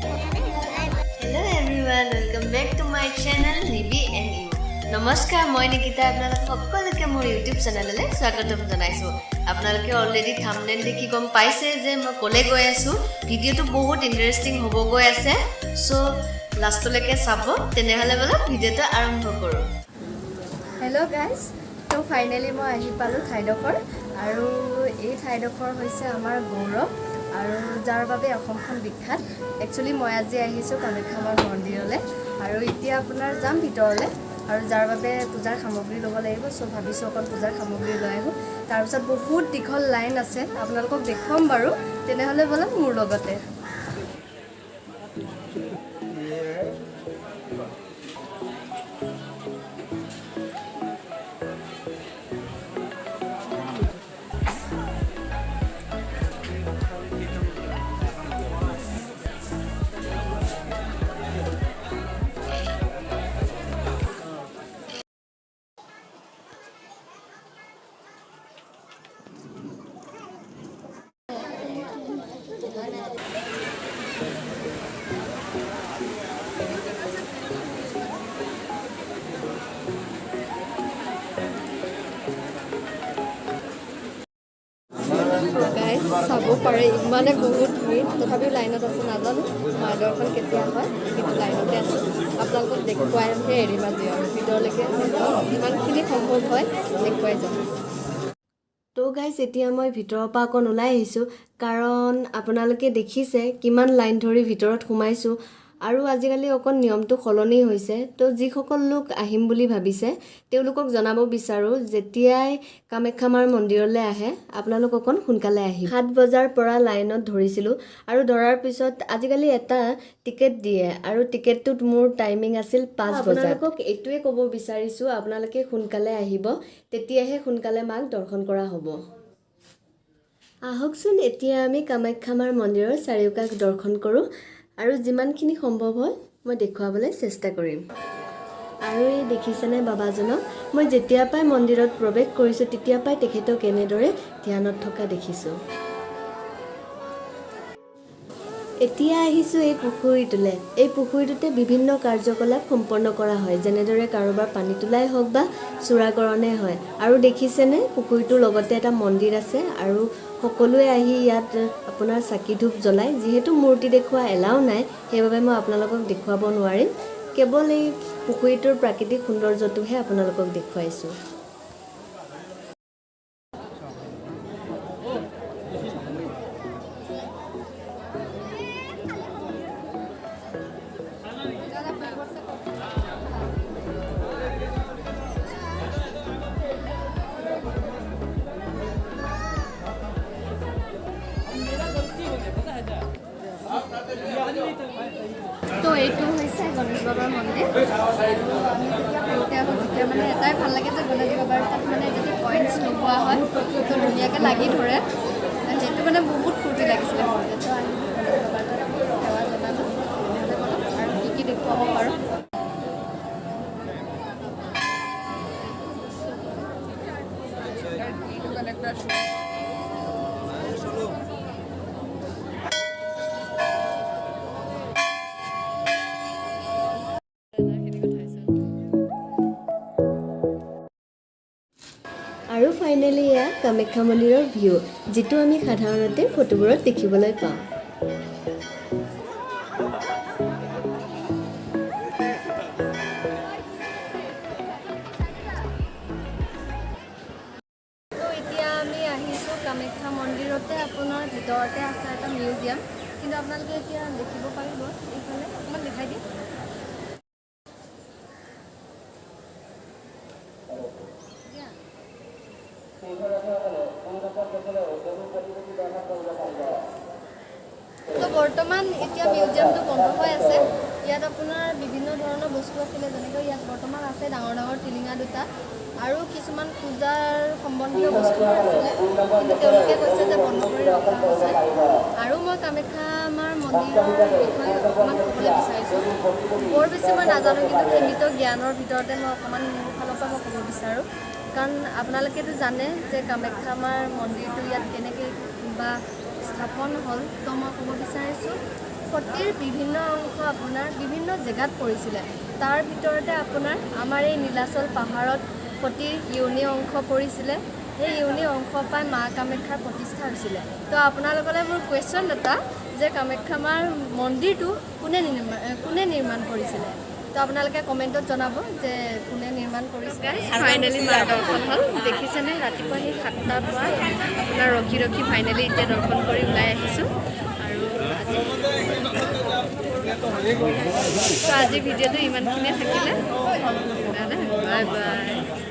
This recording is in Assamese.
Hello everyone, welcome back to my channel Nibi and U. নমস্কাৰ, মই নিকিতা, আপোনালোক সকলোকে মোৰ ইউটিউব চেনেললৈ স্বাগতম জনাইছোঁ। আপোনালোকে অলৰেডি থামনেল দেখি গম পাইছে যে মই ক'লৈ গৈ আছোঁ। ভিডিঅ'টো বহুত ইণ্টাৰেষ্টিং হ'ব গৈ আছে, চ' লাষ্টলৈকে চাব। তেনেহ'লে ব'লক, ভিডিঅ'টো আৰম্ভ কৰোঁ। হেল্ল' গাইজ, তো ফাইনেলি মই আহি পালোঁ ঠাইডোখৰ আৰু এই ঠাইডোখৰ হৈছে আমাৰ গৌৰৱ আৰু যাৰ বাবে অসমখন বিখ্যাত। একচুৱেলি মই আজি আহিছোঁ কামাখ্যা মাৰ মন্দিৰলৈ আৰু এতিয়া আপোনাৰ যাম ভিতৰলৈ আৰু যাৰ বাবে পূজাৰ সামগ্ৰী ল'ব লাগিব। চ' ভাবিছোঁ অকণ পূজাৰ সামগ্ৰী লৈ আহোঁ। তাৰপিছত বহুত দীঘল লাইন আছে, আপোনালোকক দেখুৱাম বাৰু। তেনেহ'লে ব'লক মোৰ লগতে। গাইজ, চাব পাৰে, ইমানে বহুত ভিৰ, তথাপিও লাইনত আছোঁ। নাজানো মাৰ দৰ্শন কেতিয়া হয়, কিন্তু লাইনতে আছোঁ। আপোনালোকক দেখুৱাইহে এৰিম আজি আৰু ভিতৰলৈকে যিমানখিনি সম্ভৱ হয় দেখুৱাই যাম। তো গাইজ, এতিয়া মই ভিতৰৰ পৰা অকণ ওলাই আহিছোঁ, কাৰণ আপোনালোকে দেখিছে কিমান লাইন ধৰি ভিতৰত সোমাইছোঁ। আৰু আজিকালি অকণ নিয়মটো সলনি হৈছে। তো যিসকল লোক আহিম বুলি ভাবিছে, তেওঁলোকক জনাব বিচাৰোঁ, যেতিয়াই কামাখ্যা মাৰ মন্দিৰলৈ আহে, আপোনালোক অকণ সোনকালে আহিব। 7 বজাৰ পৰা লাইনত ধৰিছিলোঁ আৰু ধৰাৰ পিছত আজিকালি এটা টিকেট দিয়ে আৰু টিকেটটোত মোৰ টাইমিং আছিল 5 বজাত। আপোনালোকক এইটোৱে ক'ব বিচাৰিছোঁ, আপোনালোকে সোনকালে আহিব, তেতিয়াহে সোনকালে মাক দৰ্শন কৰা হ'ব। আহকচোন, এতিয়া আমি কামাখ্যা মাৰ মন্দিৰৰ চাৰিওকাষ দৰ্শন কৰোঁ আৰু যিমানখিনি সম্ভৱ হয় মই দেখুৱাবলৈ চেষ্টা কৰিম। আৰু এই দেখিছেনে বাবাজনক? মই যেতিয়াৰ পৰাই মন্দিৰত প্ৰৱেশ কৰিছোঁ, তেতিয়াৰ পৰাই তেখেতক এনেদৰে ধ্যানত থকা দেখিছোঁ। এতিয়া আহিছোঁ এই পুখুৰীটোলৈ। এই পুখুৰীটোতে বিভিন্ন কাৰ্যকলাপ সম্পন্ন কৰা হয়, যেনেদৰে কাৰোবাৰ পানী তোলাই হওক বা চূড়াকৰণেই হয়। আৰু দেখিছেনে, পুখুৰীটোৰ লগতে এটা মন্দিৰ আছে আৰু সকলোৱে আহি ইয়াত আপোনাৰ চাকি ধূপ জ্বলায়। যিহেতু মূৰ্তি দেখুওৱা এলাও নাই, সেইবাবে মই আপোনালোকক দেখুৱাব নোৱাৰিম। কেৱল এই পুখুৰীটোৰ প্ৰাকৃতিক সৌন্দৰ্যটোহে আপোনালোকক দেখুৱাইছোঁ। তো এইটো হৈছে গণেশ বাবাৰ মন্দিৰ। আৰু আমি যেতিয়া সৰুতে আহোঁ, তেতিয়া মানে এটাই ভাল লাগে যে গণেশ বাবাৰ তাত মানে যেতিয়া কইনছ লগোৱা হয়, তো ধুনীয়াকৈ লাগি ধৰে। সেইটো মানে বহুত ফূৰ্তি লাগিছিলে সৰুতে। তো আহি গণেশ বাবাৰ তাত সেৱা জনালোঁ। তেনেহ'লে ব'লক, আৰু কি কি দেখুৱাব পাৰোঁ। আৰু ফাইনেলি এয়া কামাখ্যা মন্দিৰৰ ভিউ, যিটো আমি সাধাৰণতে ফটোবোৰত দেখিবলৈ পাওঁ। তো এতিয়া আমি আহিছোঁ কামাখ্যা মন্দিৰতে। আপোনাৰ ভিতৰতে আছে এটা মিউজিয়াম, কিন্তু আপোনালোকে এতিয়া দেখিব পাৰিব। এইফালে অকণমান দেখাই দিম দিয়া। তো বৰ্তমান এতিয়া মিউজিয়ামটো বন্ধ হৈ আছে। ইয়াত আপোনাৰ বিভিন্ন ধৰণৰ বস্তু আছিলে, যেনেকৈ ইয়াত বৰ্তমান আছে ডাঙৰ ডাঙৰ টিলিঙা দুটা আৰু কিছুমান পূজাৰ সম্বন্ধীয় বস্তুবোৰ আছিলে, কিন্তু তেওঁলোকে কৈছে যে বন্ধ কৰি ৰখা হৈছে। আৰু মই কামাখ্যা মাৰ মন্দিৰৰ বিষয়ে অকণমান ক'বলৈ বিচাৰিছোঁ। বৰ বেছি মই নাজানো, কিন্তু সীমিত জ্ঞানৰ ভিতৰতে মই অকণমান মোৰ ফালৰ পৰা মই ক'ব বিচাৰোঁ। কাৰণ আপোনালোকেতো জানে যে কামাখ্যা মাৰ মন্দিৰটো ইয়াত কেনেকৈ বা স্থাপন হ'ল। তো মই ক'ব বিচাৰিছোঁ সতীৰ বিভিন্ন অংশ আপোনাৰ বিভিন্ন জেগাত পৰিছিলে। তাৰ ভিতৰতে আপোনাৰ আমাৰ এই নীলাচল পাহাৰত সতীৰ য়োনি অংশ পৰিছিলে। সেই য়োনি অংশ পাই মা কামাখ্যাৰ প্ৰতিষ্ঠা হৈছিলে। তো আপোনালোকলৈ মোৰ কুৱেশ্যন এটা যে কামাখ্যা মাৰ মন্দিৰটো কোনে নিৰ্মাণ কৰিছিলে? তো আপোনালোকে কমেণ্টত জনাব যে কোনে নিৰ্মাণ কৰিছিলে। ফাইনেলি মা দৰ্শন হ'ল। দেখিছেনে, ৰাতিপুৱা সেই 7টাৰ পৰা আপোনাৰ ৰখি ৰখি ফাইনেলি এতিয়া দৰ্শন কৰি ওলাই আহিছোঁ। আৰু আজি তো আজিৰ ভিডিঅ'টো ইমানখিনিয়ে থাকিলে। Bye bye.